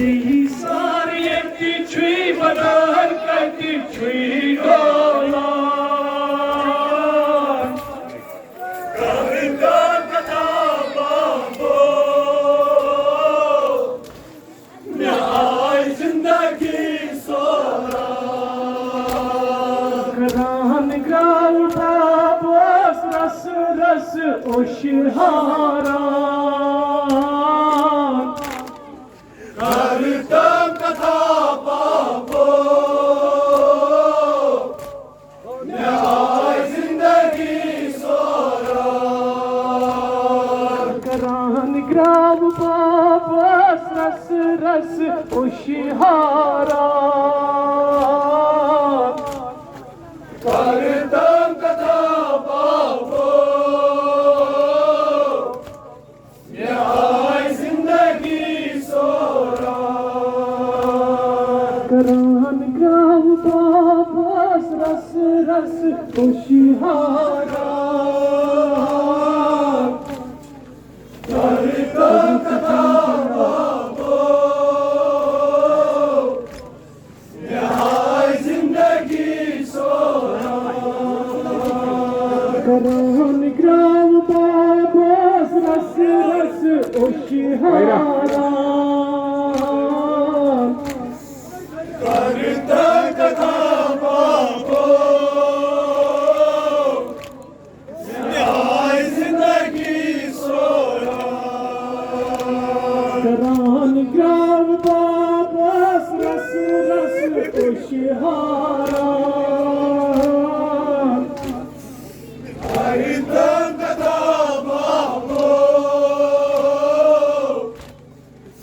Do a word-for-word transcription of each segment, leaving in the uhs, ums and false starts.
سارے ییٚتہِ چھُے وَدان، کَتہِ چھُے ڈولان؟ کَرٕ کَتھ کَتھا بابو، مےٚ آے زِندگی سوران۔ کران گرٛاو بابس رس رس اوشہِ ہاران۔ کَرٕ کَتھ کَتھا بابو، مےٚ آے زِندگی سوران۔ کران گرٛاو بابس رس رس اوشہِ ہاران۔ کَرٕ کَتھ کَتھا بابو، مےٚ آے زِندگی سوران۔ کران گرٛاو بابس رس رس اوشہِ ہاران۔ کَرٕ کَتھ کَتھا بابو، مےٚ آے زِندگی سوران۔ کران گرٛاو بابس رس رس اوشہِ ہاران۔ کَرٕ کَتھ کَتھا بابو، مےٚ آے زِندگی سوران۔ کران گرٛاو بابس رس رس اوشہِ ہاران۔ کَرٕ کَتھ کَتھا بابو،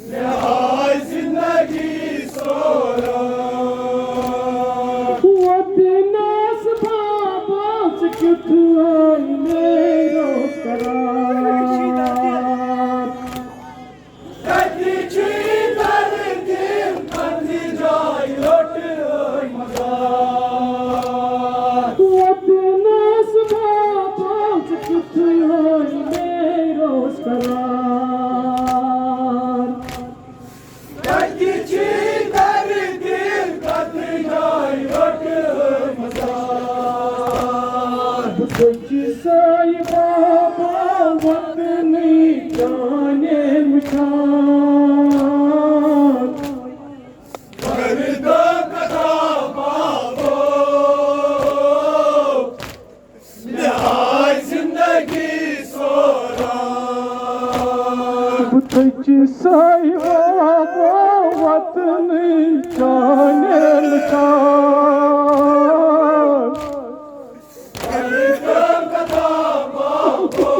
مےٚ آے زِندگی سوران۔ وَدنَس بابا ژٕ کیُتھ آے مےٚ اوس قرار۔ کَتہِ چھُے دَرٕد دِل، کَتہِ جایہِ لوٚٹ ٲے مَزار۔ وَدنَس بابا ژٕ کیُتھ آے مےٚ اوس قرار۔ کَتہِ چھُے دَرٕد دِل، کَتہِ جایہِ لوٚٹ ٲے مَزار۔ بہٕ تھٔچہِ سایہِ بابا وَطنٕے چانٮ۪ن وٕچھان۔ کَرٕ کَتھ کَتھا بابو، مےٚ آے زِندگی سوران۔ بہٕ تھٔچہِ سایہِ بابا وَطنٕے چانٮ۪ن وٕچھان۔ کَرٕ کَتھ کَتھا بابو،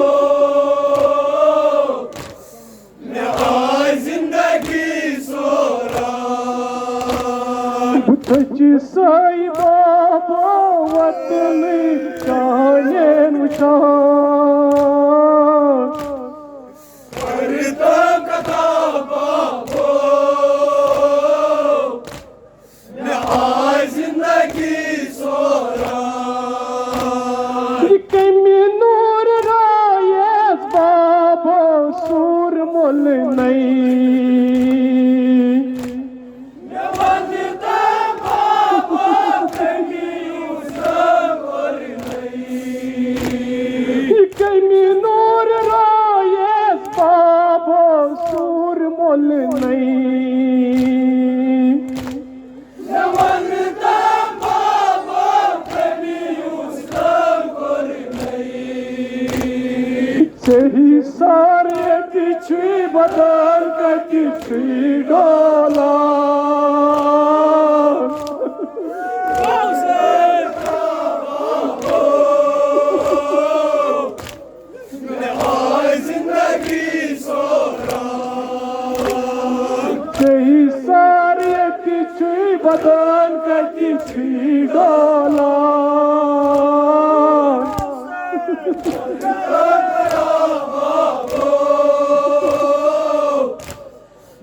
مےٚ آے زِندگی سوران۔ بہٕ تھٔچہِ سایہِ بابا وَطنٕے چانٮ۪ن وٕچھان۔ کَرٕ کَتھ کَتھا بابو، مےٚ آے زِندگی سوران۔ یہِ کَمہِ نوٗرٕ رایَس بابا سوٗر مۄلنَے؟ مےٚ وَن تہٕ بابا، کَمہِ یُس کوٚرنَے؟ یہِ کَمہِ نوٗرٕ رایَس بابا سوٗر مۄلنَے؟ مےٚ وَن تہٕ بابا، کَمہِ یُس کوٚرنَے؟ ژےٚ ہی سارے تہِ چھُے وَدان، کَتہِ چھُے ڈولان؟ مےٚ آے زِندگی سوران۔ ژےٚ ہی سارے تہِ چھُے وَدان، کَتہِ چھُے ڈولان؟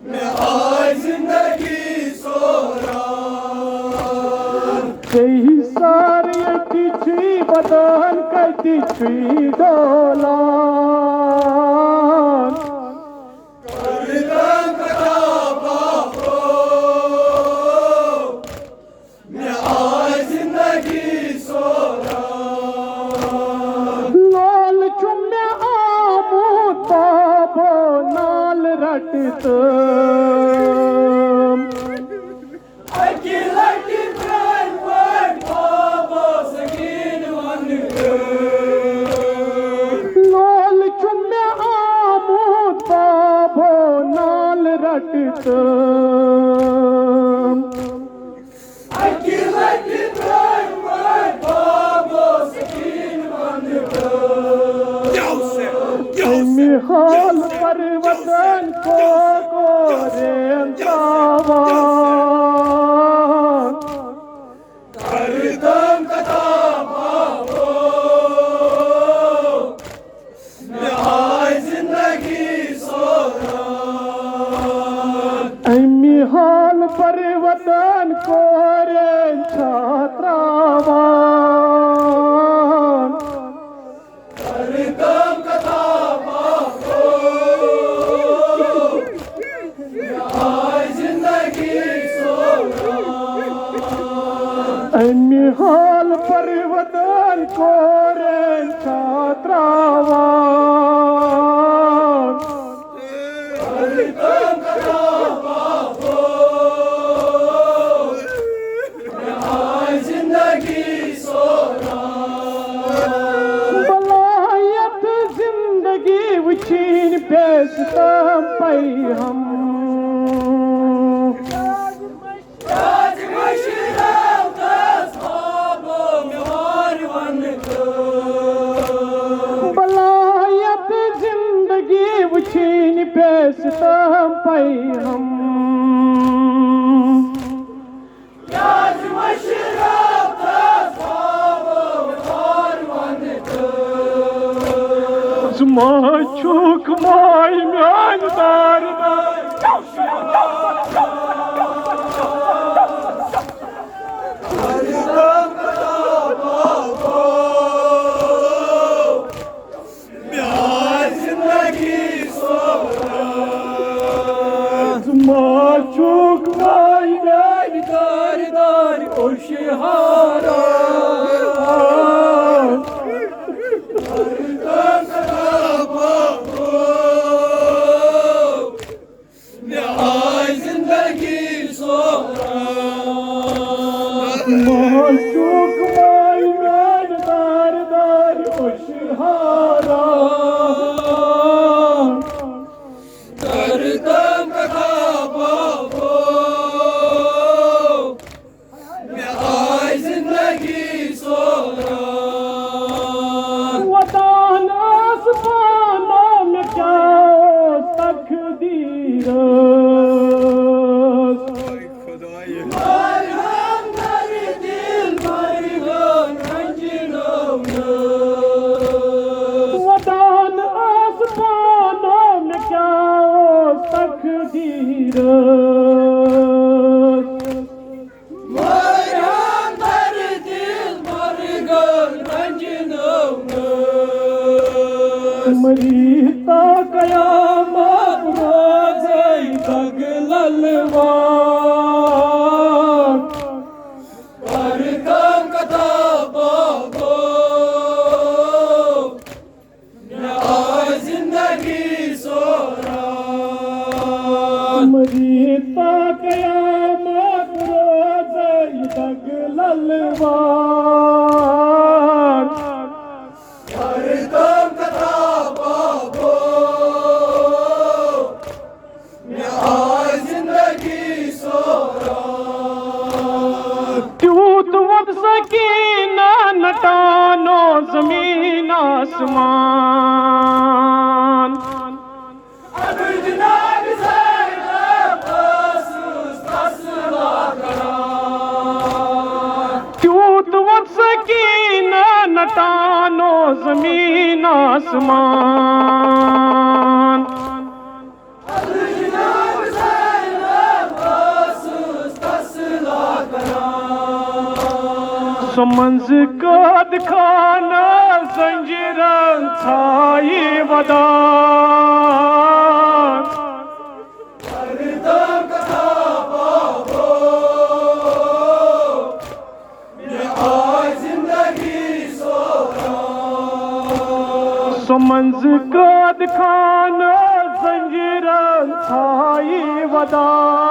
مےٚ آے زِندگی سوران۔ ژےٚ ہی سارے تہِ چھُے وَدان، کَتہِ چھُے ڈولان؟ کَرٕ کَتھ کَتھا بابو، اَکہِ لَٹہِ پرٛانہِ پٲٹھۍ بابا سکیٖن وَنہٕ۔ لول چھُ مےٚ آمُت بابو نال رَٹہٕ تہٕ۔ اَکہِ لَٹہِ پرٛانہِ پٲٹھۍ بابا سکیٖن وَنہٕ۔ کیا حسین؟ کیا حسین؟ أمۍ حال پروتن کو کورین تاوان۔ کر تم کتابو، مےٚ آے زندگی سوران۔ أمۍ حال پروتن کورین چھا تراوان۔ أمہِ حال پروتن کورین چھا تراوان۔ بلایت زندگی وچھن پیش تم پیغام۔ بلایت زندگی وچھن پیش تم پیغام۔ ژٕ ما چھُکھ ماے میانہِ دارِ دارِ؟ مےٚ آے زندگی سوران۔ ژٕ ما چھُکھ ماے میانہِ دارِ دارِ اوشہِ ہاران؟ مےٚ آے زندگی سوران۔ ما چھُکھ ماے میانہِ دارِ دارِ اوشہِ ہاران؟ کر تم کتابو، مےٚ آے زندگی سوران۔ وۄدان ٲس پانہٕ مےٚ کیٛاہ اوس تقدیٖرس۔ وۄدان ٲس پانہٕ مےٚ کیٛاہ اوس تقدیٖرس۔ مریتا قیامت روزے دگ للوار۔ کر تم کتابو، مےٚ آے زندگی سوران۔ مریتا قیامت روزے دگ للوار۔ کر تم کتابو، مےٚ آے زندگی سوران۔ تیوٗت ووت سکیٖنہ نہ ٹانو زمیٖن آسمان۔ اَدٕ جناب زینب ٲسٕس تسلا کران۔ تیوٗت ووت سکیٖنہ نہ ٹانو زمیٖن آسمان۔ سۄ منٛزٕ قٲد خانہٕ زنجیٖرن ژھایہِ ودان۔ سۄ منٛزٕ قٲد خانہٕ زنجیرن تھایی ودان۔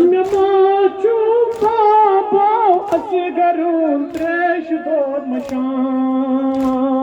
مےٚ ما چھُ بابا اصغرُن تریش دود مشان۔